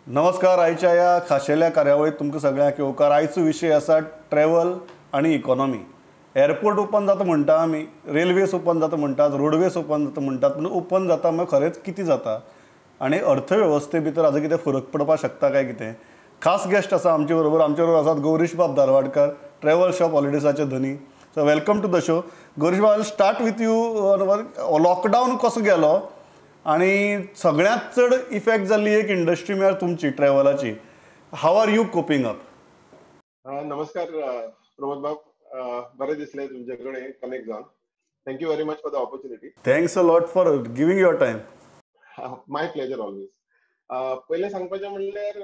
नमस्कार. आयच्या ह्या खाशेल्या कार्यावळीत तुमकां सगळ्यांक येवकार. आयचो विशय आसा ट्रॅवल आनी इकॉनॉमी. एअरपोर्ट ओपन जाता म्हणटा आमी, रेल्वेज ओपन जाता म्हणटात, रोडवेज ओपन जाता म्हणटात, पूण ओपन जाता मागीर खरेंच कितें जाता आनी अर्थवेवस्थे भितर हाजो कितें फरक पडपाक शकता काय कितें? खास गेस्ट आसा आमचे बरोबर. आमचे बरोबर आसात गौरीश बाब धारवाडकर, ट्रॅवल शॉप हॉलिडेजाचे धनी. So welcome to the show. Gaurish Bob, start with you. Lockdown कसो गेलो आनी सगळ्यांत चड इफेक्ट जाल्ली एक इंडस्ट्री म्हळ्यार तुमची ट्रॅव्हलाची. How are you coping up? नमस्कार प्रमोद बाब, बरें दिसलें तुमचे कडेन कनेक्ट जावन. Thank you very much for the opportunity. Thanks a lot for giving your time. My pleasure always. पयलें सांगपाचें म्हणल्यार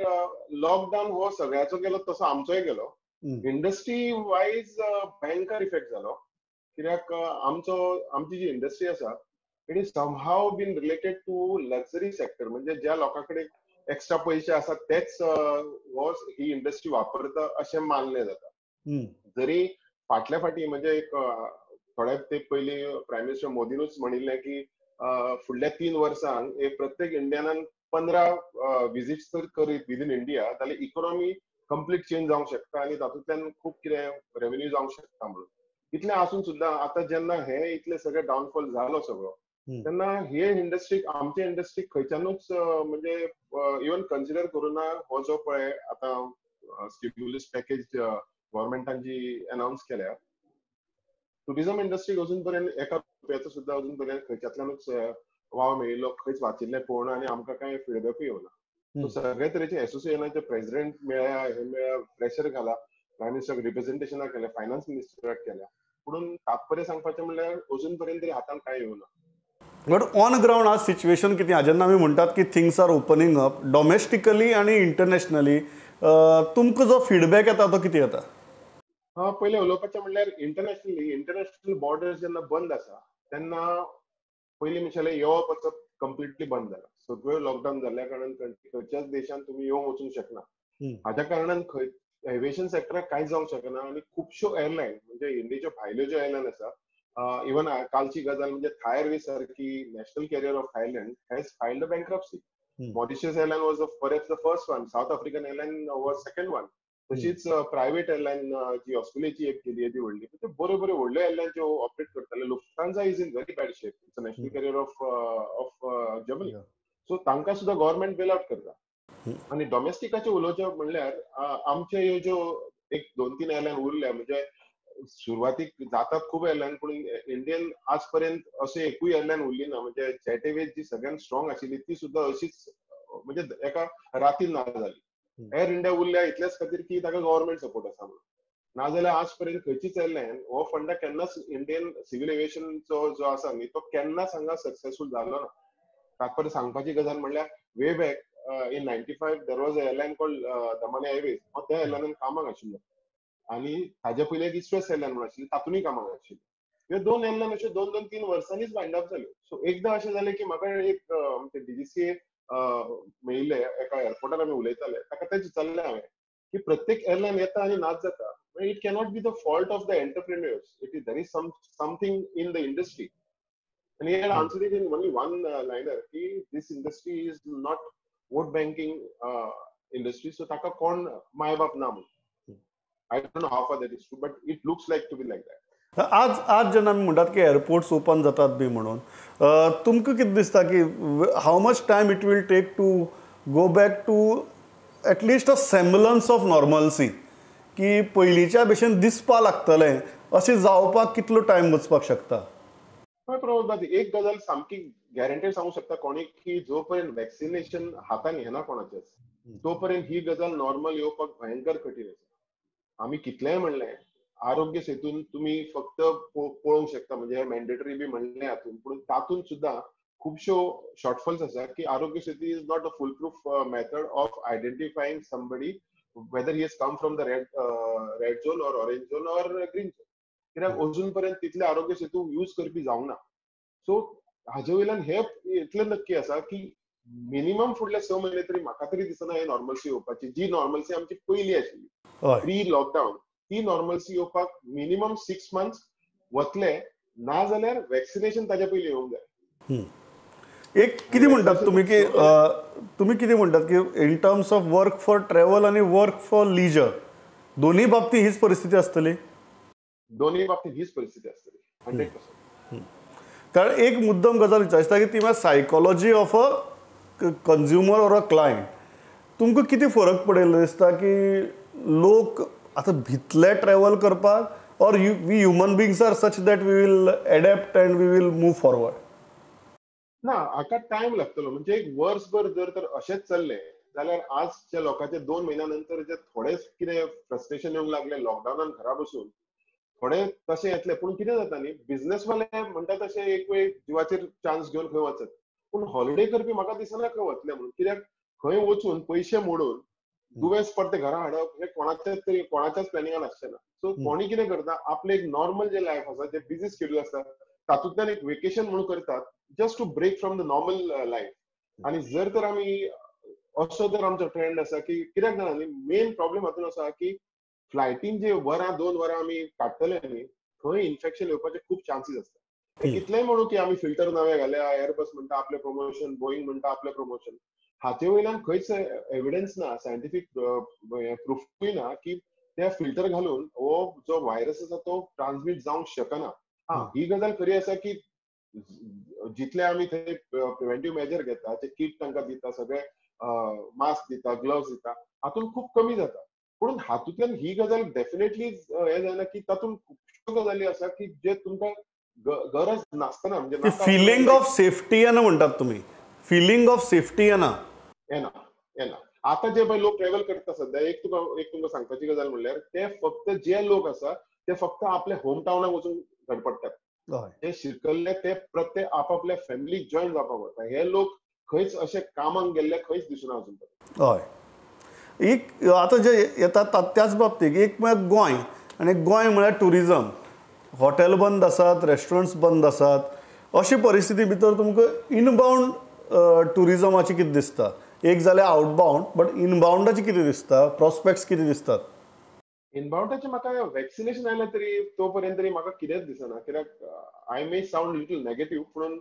लॉकडावन हो सगळ्याचो गेलो तसो आमचोय गेलो. इंडस्ट्री वायज भयंकर इफेक्ट जालो, कित्याक आमचो आमची जी इंडस्ट्री आसा it is somehow been related to luxury sector. म्हणजे ज्या लोकां कडेन एक्स्ट्रा पयशे आसात तेच हो ही इंडस्ट्री वापरता अशें मानलें जाता. जरी फाटल्या फाटी म्हणजे एक थोड्या तेंप पयलीं प्रायम मिनिस्टर मोदीनूच म्हणिल्लें की फुडल्या 3 वर्सांक एक प्रत्येक इंडियनान 15 विजिट्स तर करीत विदीन इंडिया जाल्यार इकॉनॉमी कंप्लीट चेंज जावंक शकता आनी तातूंतल्यान खूब कितें रेवेन्यू जावंक शकता म्हणून. इतलें आसून सुद्दां आतां जेन्ना हे इतले सगळे डावनफॉल जालो सगळो तेन्ना हे इंडस्ट्रीक आमच्या इंडस्ट्रीक खंयच्यानूच म्हणजे इवन कन्सिडर करूं ना. हो जो पळय आतां स्टिम्युलस पॅकेज गव्हर्मेंटान जी अनावन्स केल्या, टुरिझम इंडस्ट्रीक अजून पर्यंत एका रुपयाचो सुद्दां अजून पर्यंत खंयच्यातल्यानूच वाव मेळिल्लो खंयच वाचिल्लें पळोवना आनी आमकां कांय फिडबॅकूय येवना. सगळे तरेचे एसोसिएशनाचे प्रेसिडेंट मेळ्ळ्या, हे मेळ्ळ्या, प्रेशर घाला, प्रायम मिनिस्टराक रिप्रेझेंटेशनां केल्या, फायनान्स मिनिस्टराक केल्या, पूण तात्पर्य सांगपाचें म्हणल्यार अजून पर्यंत तरी हातान कांय येवना. बट ऑन ग्रावंड आज सिच्युएशन कितें आहा जेन्ना आमी म्हणटात की things are opening up domestically आनी इंटरनॅशनली, तुमकां जो फिडबॅक येता तो कितें येता? पयलें उलोवपाचें म्हणल्यार इंटरनॅशनली इंटरनॅशनल बॉर्डर्स जेन्ना बंद आसा तेन्ना पयलीं मिशाले येवप वचप कंप्लिटली बंद जाला. सगळ्यो लॉकडावन जाल्ल्या कारणान खंयच्याच देशान तुमी येवंक वचूंक शकना. हाच्या कारणान खंय एविएशन सेक्टराक कांयच जावंक शकना आनी खुबश्यो एअरलायन म्हणजे इंडियेच्यो भायल्यो ज्यो एअरलायन आसा, इवन कालची गजाल म्हणजे थाय एअरवेज सारकी national carrier of Thailand has filed a bankruptcy. Mauritius airline was perhaps the first one, South African airline was second one. तशीच प्रायव्हेट एअरलायन जी ऑस्ट्रेलियाची एक केली ती व्हडली, म्हणजे बऱ्यो बऱ्यो व्हडल्यो एअरलायन ज्यो ऑपरेट करताले. Lufthansa is in very bad shape, it's a national carrier of Germany. So तांकां सुद्दां गव्हर्मेंट बेल आवट करता. आनी डॉमेस्टिकाचें उलोवचें म्हणल्यार आमचे ह्यो ज्यो एक 2-3 एअरलायन उरल्या, म्हणजे सुरवातीक जातात खूब एअरलायन, पूण इंडियन आज पर्यंत अशें एकूय एअरलायन उरली ना. म्हणजे जेट एअरवेज जी सगळ्यांत स्ट्रॉंग आशिल्ली ती सुद्दां अशीच म्हणजे एका रातीन ना जाली. एअर इंडिया उरल्या इतल्याच खातीर की ताका गव्हर्मेंट सपोर्ट आसा म्हणून, नाजाल्यार आज पर्यंत खंयचीच एअरलायन हो फंडा केन्नाच इंडियन सिव्हिल एविएशनचो जो आसा न्ही तो केन्नाच हांगा सक्सेसफूल जालो ना. तात्पर्य सांगपाची गजाल म्हणल्यार way back in 95 there was a airline called Damania Airways. हांव त्या एअरलायनान कामाक आशिल्लो आनी ताज्या पयलीं एक ईस्ट वेस्ट एअरलायन म्हणून आशिल्ली, तातूंतय कामाक आशिल्ली. ह्यो 2 एअरलायन अश्यो 2-2-3 वर्सांनीच वायंड अप जाल्यो. सो एकदां अशें जालें की म्हाका एक DGCA मेळिल्ले एका एअरपोर्टार आमी उलयताले, ताका तें विचारलें हांवें की प्रत्येक एअरलायन येता आनी नाच जाता, it cannot be the fault of the entrepreneurs, it is there is something in the industry. And he had answered it in only one liner की this industry is not vote banking industry, so ताका कोण माय बाप ना म्हणून. I don't know how far that is true, but it looks like to be like that. आज आज जेन्ना आमी म्हणटात की एअरपोर्ट्स ओपन जातात बी म्हणून, तुमकां कितें दिसता की how much time it will take to go back to at least a semblance of normalcy, की पयलींच्या भशेन दिसपा लागतलें अशें जावपाक कितलो टायम वचपाक शकता? हय प्रमोद, एक गजाल सामकी गॅरंटेड सांगूंक शकता कोणी की जो पर्यंत वॅक्सिनेशन हातान येना कोणाचेच तो पर्यंत ही गजाल नॉर्मल येवपाक भयंकर कठीण आसा. आमी कितलेंय म्हणलें आरोग्य सेतून तुमी फक्त पळोवंक शकता, म्हणजे हे मॅन्डेटरी बी म्हणलें हातून, पूण तातूंत सुद्दां खुबश्यो शॉर्टफॉल्स आसा की Aarogya Setu is not a full proof method of identifying somebody whether he has come from the red zone or orange zone or green zone, कित्याक अजून पर्यंत तितले आरोग्य सेतू यूज करपी जावंक ना. सो हाजे वयल्यान हे इतलें नक्की आसा की मिनिमम फुडले 6 म्हयने तरी म्हाका तरी दिसना हे नॉर्मलसी येवपाची. जी नॉर्मलसी आमची पयली आशिल्ली प्री लॉकडावन ती नॉर्मलसी येवपाक मिनिमम 6 मंथ्स वतले, ना जाल्यार वॅक्सिनेशन ताच्या पयलीं येवंक जाय. एक कितें म्हणटात तुमी की तुमी कितें म्हणटात की in terms of work for travel आनी वर्क फॉर लिजर दोन्ही बाबतींत हीच परिस्थिती आसतली? दोन्ही बाबतींत हीच परिस्थिती आसतली, 100%. कारण एक मुद्दम गजाल विचारता की ती म्हळ्यार psychology of a consumer or a client. तुमकां कितें फरक पडिल्लो दिसता की लोक आतां भितले ट्रॅवल करपाक or we human beings are such that we will adapt and we will move forward? ना, हाका टायम लागतलो. म्हणजे एक वर्सभर जर तर अशेंच चल्लें जाल्यार आजच्या लोकांचे 2 म्हयन्या नंतर जे थोडेच कितें फ्रस्ट्रेशन येवंक लागलें लॉकडावनान घरा बसून, थोडे तशें येतलें. पूण कितें जाता न्ही, बिझनेसवाले म्हणटा तशें एक वेळ जिवाचेर चान्स घेवन खंय वचत, पूण हॉलिडे करपी म्हाका दिसना खंय वतले म्हणून. कित्याक खंय वचून पयशे मोडून दुयेंस परते घरा हाडप हे कोणाच्याच तरी कोणाच्याच प्लॅनिंगान आसचें ना. सो कोणी कितें करता, आपलें एक नॉर्मल जें लायफ आसा, जें बिझी स्केड्यूल आसता तातूंतल्यान एक वेकेशन म्हणून करतात just to break from the normal life. आनी जर तर आमी असो जर आमचो ट्रेंड आसा की कित्याक जाणा न्ही, मेन प्रॉब्लेम हातून आसा की फ्लायटीन जे वरां 2 वरां आमी काडटले न्ही, थंय इन्फेक्शन येवपाचे खूब चान्सीस आसता. कितलेंय म्हणू की आमी फिल्टर नवे घाल्या, एअरबस म्हणटा आपलें प्रमोशन, बोईंग म्हणटा आपलें प्रमोशन, हाचे वयल्यान खंयच एविडन्स ना, सायंटिफीक प्रुफूय ना की ते फिल्टर घालून हो जो व्हायरस आसा तो ट्रान्समीट जावंक शकना. हा, ही गजाल खरी आसा की जितले आमी थंय प्रिवेंटीव मेजर घेता, जे किट तांकां दिता, सगळे मास्क दिता, ग्लव्स दिता, हातूंत खूब कमी जाता. पूण हातूंतल्यान ही गजाल डेफिनेटली हें जायना की तातूंत खुबश्यो गजाली आसा की जे तुमकां गरज नासतना, म्हणजे फिलिंग ऑफ सेफ्टी येना म्हणटात तुमी, फिलिंग ऑफ सेफ्टी येना येना येना. आतां जे पळय लोक ट्रॅव्हल करता सद्या, एक तुमकां सांगपाची गजाल म्हणल्यार ते फक्त जे लोक आसा ते फक्त आपल्या होम टावनाक वचून धडपडटात. जे शिरकल्ले ते प्रत्येक आपापल्या फॅमिलीक जॉईन जावपाक वता. हे लोक खंयच अशे कामाक गेल्ले खंयच दिसना अजून पर्यंत. हय, एक आतां जे येता त्याच बाबतीत एक म्हळ्यार गोंय, आनी गोंय म्हळ्यार ट्युरिजम, हॉटेल बंद आसात, रेस्टॉरंट्स बंद आसात, अशी परिस्थिती भितर तुमकां इनबावंड ट्युरिजमाची कितें दिसता? एक जाल्यार आवटबावंड, बट इनबावंडाची कितें दिसता, प्रोस्पेक्ट्स कितें दिसतात? इनबावंडाचे म्हाका वॅक्सिनेशन आयलें तरी तो पर्यंत तरी म्हाका कितेंच दिसना. कित्याक I may sound little negative, पूण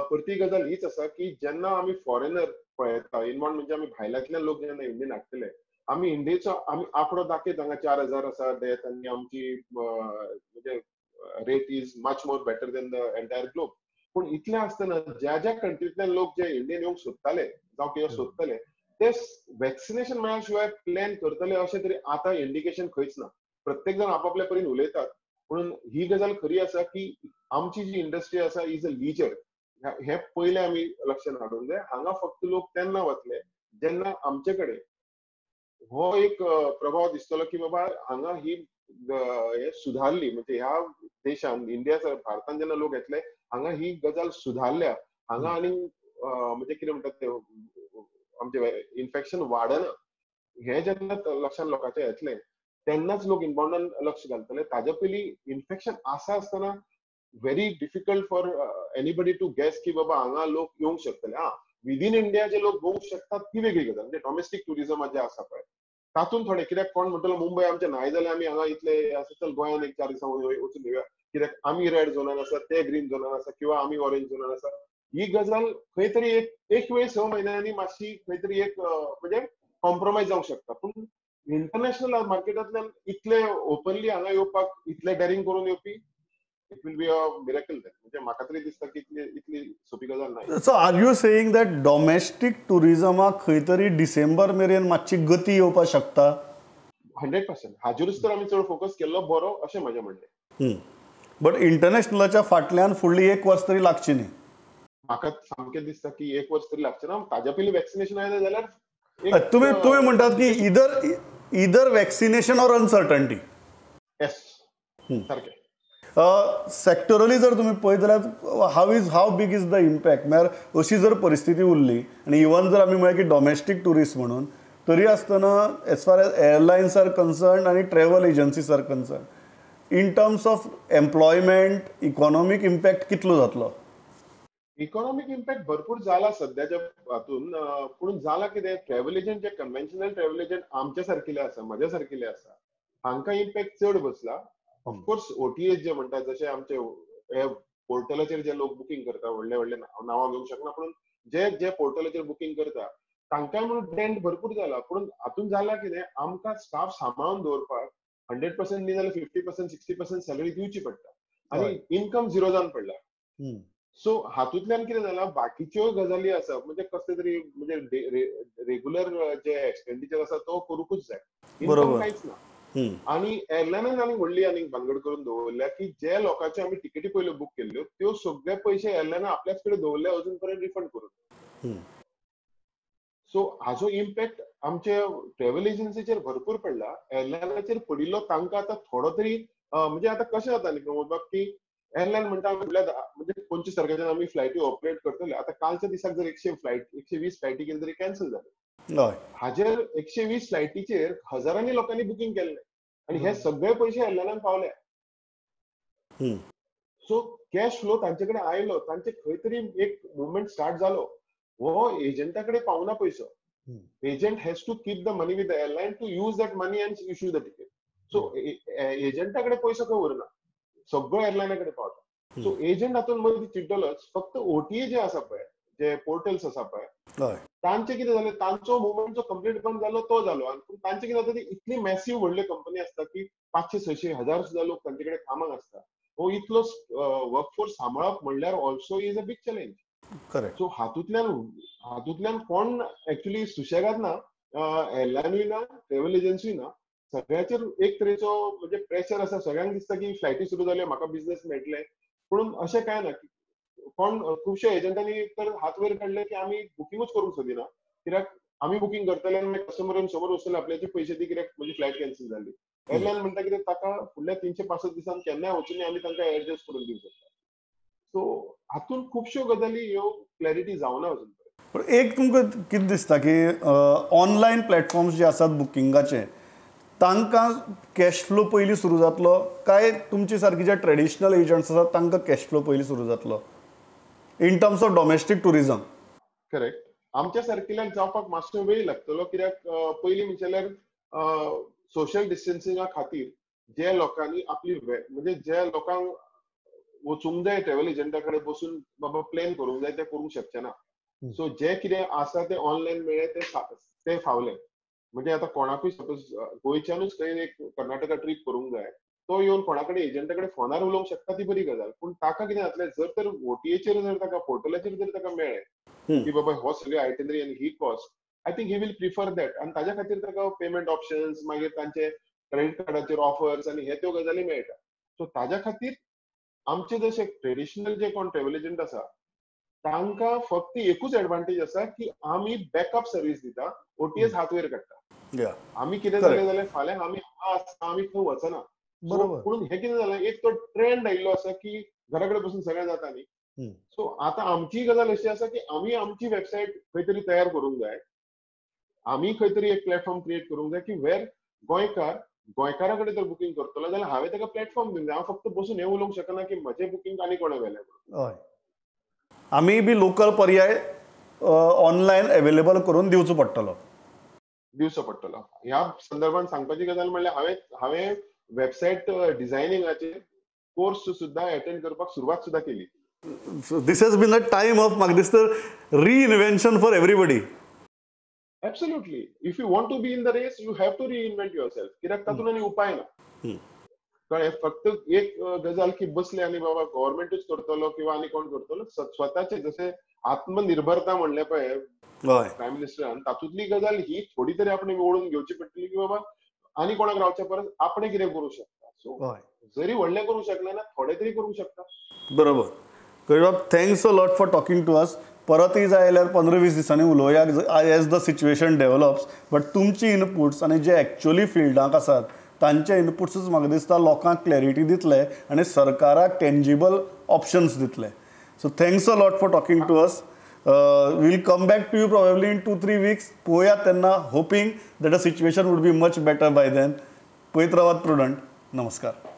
परती गजाल हीच आसा की जेन्ना आमी फॉरेनर पळयता, इनबावंड म्हणजे आमी भायल्यांतल्यान लोक जेन्ना इंडियन हाडटले, आमी इंडियेचो आमी आंकडो दाखयत हांगा 4000 आसा डेथ आनी आमची म्हणजे rate is much more better than the entire globe. पूण इतलें आसतना ज्या ज्या कंट्रींतल्यान लोक जे इंडियन येवंक सोदताले जावं कितें सोदतले ते वॅक्सिनेशन मेळ्ळ्या शिवाय प्लॅन करतले अशें तरी आतां इंडिकेशन खंयच ना. प्रत्येक जाण आपापल्या परीन उलयतात, पूण ही गजाल खरी आसा की आमची जी इंडस्ट्री आसा is a लिजर, हें पयलें आमी लक्षांत हाडूंक जाय. हांगा फक्त लोक तेन्ना वतले जेन्ना आमचे कडेन हो एक प्रभाव दिसतलो की बाबा हांगा ही हे सुधारली, म्हणजे ह्या देशान इंडिया भारतान जेन्ना लोक येतले हांगा ही गजाल सुधारल्या, हांगा आनी म्हणजे कितें म्हणटात ते आमचें इन्फेक्शन वाडना, हें जेन्ना लक्षांत लोकांच्या येतलें तेन्नाच लोक इनबावंडान लक्ष घालतले. ताजे पयलीं इन्फेक्शन आसा आसतना very difficult for anybody to guess की बाबा हांगा लोक येवंक शकतले. हा, विदीन इंडिया जे लोक भोवंक शकतात ती वेगळी गजाल, म्हणजे डॉमेस्टीक ट्युरिजम जें आसा पळय तातूंत थोडे, कित्याक कोण म्हणटलो मुंबय आमचें न्हाय जाल्यार आमी हांगा इतले आसा, चल गोंयान एक 4 दिसां वचून येवया, कित्याक आमी रेड झोनान आसा, ते ग्रीन झोनान आसा किंवा आमी ऑरेंज झोनान आसा. ही गजाल खंय तरी एक वेळ 6 म्हयन्यांनी मातशी खंय तरी एक म्हणजे कॉम्प्रोमायज जावंक शकता. पूण इंटरनॅशनल मार्केटांतल्यान इतले ओपनली हांगा येवपाक, इतले डॅरिंग करून येवपी, it will be a miracle. म्हणजे म्हाका तरी दिसता की इतली सोपी गजाल ना. So are you saying that domestic टुरिजमाक खंय तरी डिसेंबर मेरेन मातशी गती येवपाक शकता? 100% हाजेरूच तर आमी चड फोकस केल्लो बरो अशें म्हजें म्हणणें. बट इंटरनॅशनलाच्या फाटल्यान फुडली 1 वर्स तरी लागची न्ही. म्हाका सामकें दिसता की 1 वर्स तरी लागचें ना. ताज्या पयलीं वॅक्सिनेशन आयलें जाल्यार तुमी म्हणटात की इदर वॅक्सिनेशन ऑर अनसर्टन्टी. येस, सारकें. सेक्टरली जर तुमी पळयत जाल्यार how big is the impact? म्हळ्यार अशी जर परिस्थिती उरली आनी इवन जर आमी म्हळें की डॉमेस्टीक ट्युरिस्ट म्हणून तरी आसतना as far as airlines are concern आनी travel agencies are concern in terms of employment, economic impact कितलो जातलो? इकॉनॉमीक इम्पॅक्ट भरपूर जाला सद्याच्या हातून. पूण जाला कितें, ट्रॅव्हल एजंट जे कन्व्हेन्शनल ट्रॅव्हल एजंट आमच्या सारकिले आसा, म्हज्या सारकिले आसा, हांकां इम्पॅक्ट चड बसला. ऑफकोर्स ओटीएस जे म्हणटात, जशे आमचे हे पोर्टलाचेर जे लोक बुकींग करता, व्हडले व्हडले नांवां घेवंक शकना, पूण जे जे पोर्टलाचेर बुकींग करता तांकांय म्हणून डेंट भरपूर जाला. पूण हातूंत जाला कितें, आमकां स्टाफ सांबाळून दवरपाक 100% न्ही जाल्यार 50% 60% सॅलरी दिवची पडटा आनी इन्कम झिरो जावन पडला. सो हातूंतल्यान कितें जाला, बाकीच्यो गजाली आसा म्हणजे कसले तरी म्हणजे रेगुलर जे एक्सपेंडिचर आसा तो करूंकूच जाय, इन्कम कांयच ना. आनी एअरलायनान आनी व्हडली आनी भानगड करून दवरल्या की जे लोकांचे आमी तिकेटी पयल्यो बूक केल्ल्यो त्यो सगळे पयशे एअरलायनान आपल्याच कडेन दवरल्या, अजून पर्यंत रिफंड करून. सो हाजो इम्पॅक्ट आमच्या ट्रॅव्हल एजन्सीचेर भरपूर पडला. एअरलायनाचेर पडिल्लो तांकां आतां थोडो तरी म्हणजे आतां कशें जाता न्ही प्रमोद बाब की एअरलायन म्हणटा म्हणजे 25 तारखेच्यान आमी फ्लायटी ऑपरेट करतले. आतां कालच्या दिसाक जर 120 फ्लायटी केली तरी कॅन्सल जाले. हाजेर 120 फ्लायटीचेर हजारांनी लोकांनी बुकींग केल्लें आनी हे सगळे पयशे एअरलायनाक पावले. सो कॅश फ्लो तांचे कडेन आयलो, तांचे खंय तरी एक मुवमेंट स्टार्ट जालो. हो एजंटा कडेन पावना पयसो. Agent has to keep the money with the airline to use that money and issue the ticket. So एजंटा कडेन पयसो खंय उरना, सगळो एअरलायना कडेन पावता. सो एजंट हातूंत मदीं चिड्डलोच. फक्त ओटीए जे आसा पळय, जे पोर्टल्स आसा पळय, तांचे कितें जालें, तांचो मुवमेंट जो कंप्लीट बंद जालो तो जालो. आनी तांचे कितें जाता, इतली मॅसीव व्हडली कंपनी आसता की 500 600 1000 सुद्दां लोक तांचे कडेन कामाक आसता. हो इतलो वर्कफोर्स सांबाळप म्हणल्यार also is a big challenge. Correct. So हातूंतल्यान कोण एक्चुअली सुशेगाद ना, एअरलायनूय ना, ट्रॅव्हल एजन्सीय ना. सगळ्याचेर एक तरेचो म्हणजे प्रेशर आसा. सगळ्यांक दिसता की फ्लायटी सुरू जाल्यो म्हाका बिझनेस मेळटले, पूण अशें कांय ना. कोण खुबशे एजंटांनी तर हात वयर काडले की आमी बुकिंगूच करूंक सोदिना, कित्याक आमी बुकींग करतले आनी मागीर कस्टमर येवन समोर वचतले आपल्याचे पयशे दी, कित्याक म्हजी फ्लायट कॅन्सल जाली. एअरलायन म्हणटा कित्याक ताका फुडल्या 365 दिसान केन्नाय वचून आमी तांकां एडजस्ट करून दिवंक शकता. सो हातूंत खुबश्यो गजाली ह्यो क्लॅरिटी जावना अजून. पण एक तुमकां कितें दिसता की ऑनलायन प्लॅटफॉर्म्स जे आसात बुकिंगाचे तांकां कॅश फ्लो पयलीं सुरू जातलो काय तुमचे सारकी जे ट्रेडिशनल एजंट्स आसात तांकां कॅश फ्लो पयलीं सुरू जातलो in terms of domestic tourism? Correct. आमच्या सारकिल्यांक जावपाक मातसो वेळ लागतलो, कित्याक पयलीं म्हणल्यार सोशल डिस्टन्सिंगा खातीर जे लोकांनी आपली म्हणजे जे लोकांक वचूंक जाय ट्रॅव्हल एजंटा कडेन बसून बाबा प्लॅन करूंक जाय ते करूंक शकचे ना. सो जे कितें आसा ते ऑनलायन मेळ्ळें ते फावलें. म्हणजे आतां कोणाकूय सपोज गोंयच्यानूच खंय एक कर्नाटका ट्रीप करूंक जाय, तो येवन कोणा कडेन एजंटा कडेन फोनार उलोवंक शकता, ती बरी गजाल. पूण ताका कितें जातलें, जर तर ओटीएचेर जर ताका पोर्टलाचेर जर ताका मेळ्ळें की बाबा हो सगळी आयटनरी आनी ही cost, I think he will prefer that. आनी ताज्या खातीर ताका पेमेंट ऑप्शन्स, मागीर तांचे क्रेडीट कार्डाचेर ऑफर्स आनी हे त्यो गजाली मेळटा. सो ताज्या खातीर आमचे जशे ट्रेडिशनल जे कोण ट्रॅव्हल एजंट आसा तांकां फक्त एकूच एडवांटेज आसा की आमी बॅकअप सर्वीस दिता, ओटीएस हात वयर काडटा. आमी कितें जालें जाल्यार फाल्यां आमी आमी खंय वचना. बरोबर. पूण हें कितें जालें, एक तो ट्रेंड आयिल्लो आसा की घरा कडेन बसून सगळें जाता न्ही. सो आतां आमची गजाल अशी आसा की आमी आमची वेबसायट खंय तरी तयार करूंक जाय, आमी खंय तरी एक प्लॅटफॉर्म क्रिएट करूंक जाय की वेर गोंयकार गोंयकारा कडेन जर बुकींग करतलो जाल्यार हांवें ताका प्लॅटफॉर्म दिवंक जाय. हांव फक्त बसून हें उलोवंक शकना की म्हजें बुकींग आनी कोणें व्हेलें म्हणून. हय, आमी बी लोकल पर्याय ऑनलायन एवेलेबल करून दिवचो पडटलो. ह्या संदर्भात सांगपाची गजाल म्हणल्यार हांवें वेबसायट डिझायनिंगाचे कोर्स सुद्दां अटेंड करपाक सुरवात सुद्दां केली. This has been a time of म्हाका दिसता reinvention for everybody. Absolutely. If you want to be in the race, you have to reinvent yourself. कित्याक तातूंत आनी उपाय ना. कळ्ळें? फक्त एक गजाल की बसले आनी बाबा गव्हर्मेंटूच करतलो किंवा आनी कोण करतलो, स्वताचे जशें आत्मनिर्भरता म्हणलें पळय प्रायम मिनिस्टरान, तातूंतली गजाल ही थोडी तरी आपणे ओडून घेवची पडटली की बाबा आनी कोणाक रावच्या परस आपणे कितें करूंक शकता. सो जरी व्हडलें करूंक शकले ना, थोडें तरी करूंक शकता. बरोबर. बाब, thanks a lot for talking to us. परतय जाय जाल्यार 15-20 दिसांनी उलोवया as the situation develops. But तुमची इनपुट्स आनी जे एक्चुअली फिल्डाक आसात तांचे इनपुट्सूच म्हाका दिसता लोकांक क्लॅरिटी दितले आनी सरकाराक टेंजिबल ऑप्शन्स दितले. So thanks a lot for talking to us. We'll come back to you probably in 2-3 weeks. पळोवया तेन्ना, hoping that a situation would be much better by then. पळयत रावात प्रुडंट. नमस्कार.